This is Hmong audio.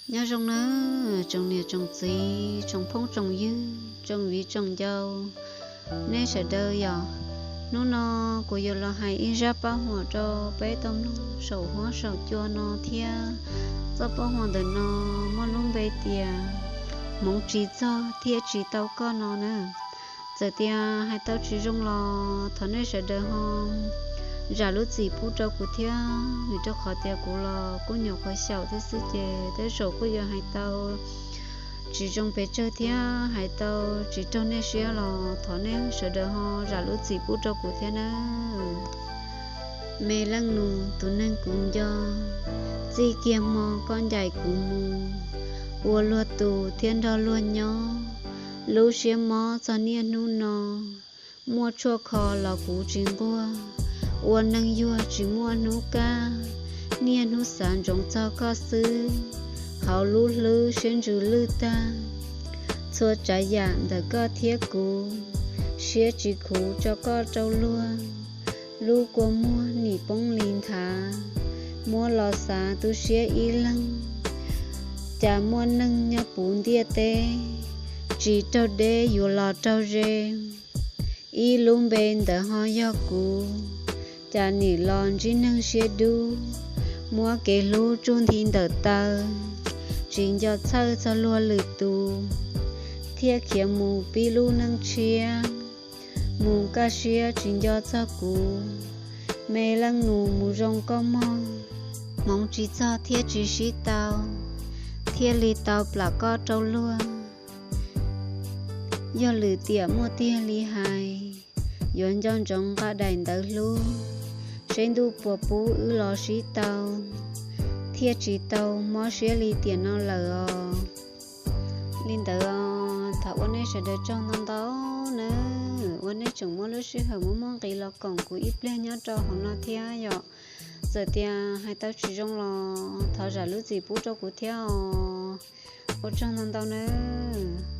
Nyob zoo nawb tsoom niam tsoom txiv, tsoom phooj tsoom ywg, tsoom viv tsoom ncaus, nej sawv daws yom. Hnub no kuv yuav los hais ib zaj paj huam rau peb tau mloog saum huab saum cua no thiab. Txoj paj huam ntawm no muaj lub npe tias Hmoov tsis txog thiaj tsis tau koj no na. Txawm tias hais tau tsis zoo los thov nej sawv daws ho zam lub txim pub rau kuv thiab, vim rau qhov tias kuv los kuj nyuam qhuav xyaum thiab xwb ces tej zaum kuj yuav hais tau tsis zoo pes tsawg thiab hais tau tsis raug nej siab los thov nej sawv daws ho zam lub txim pub rau kuv thiab nawb. Me leej nus tus neeg kuv nco, txij kiag hmo koj ncaim kuv mus, ua luag tus thiab nrog luag nyob, lub siab mob txog niaj hnub no, muaj tshuaj kho los kuv tsis nquag, ua neeg yuag tsis muaj hnub kaj, niaj hnub xav ntsoov txog koj xwb, hauv lub hlwb siab ntsws lwj tag, txhua tsav yam ntawm koj thiab kuv, siab tsis khuv tso koj rau luag, lub kua muag nim poob li nthav, muab los xav tu siab ib leeg, cas muaj neeg nyob puv ntiaj teb, tsis raug deb yuav los raug ze. Ib lub npe ntawd ho yog kuv, cas nim los ntsib neeg siab dub, muab kev hlub tsuj nthi ntawm taw, tsis nco txhawj txog luag lwm tus, thiaj khiav mus pib lub neej tshiab, mus kaj siab tsis nco txog kuv. Me leej nus mus zoo koj mog, hmoov tsis txog thiaj tsis sib tau, thiaj li tau plam koj rau luag. Yog lwm tiam muaj tiag li hais, yuav nco ntsoov nqa daim ntawv hlub, seb ntuj puas pub wb los sib tau, thiaj tsis tau mob siab li tiam no lawm os. Li ntawd os, thov ua nej sawv daws tsaug ntau ntau nawb, ua nej tseem muaj lub sij hawm muaj muaj nqis los koom kuv ib pliag nyob rau hauv no thiab yom. Txawm tias hais tau tsis zoo los thov zam lub txim pub rau kuv thiab os. Ua tsaug ntau ntau nawb.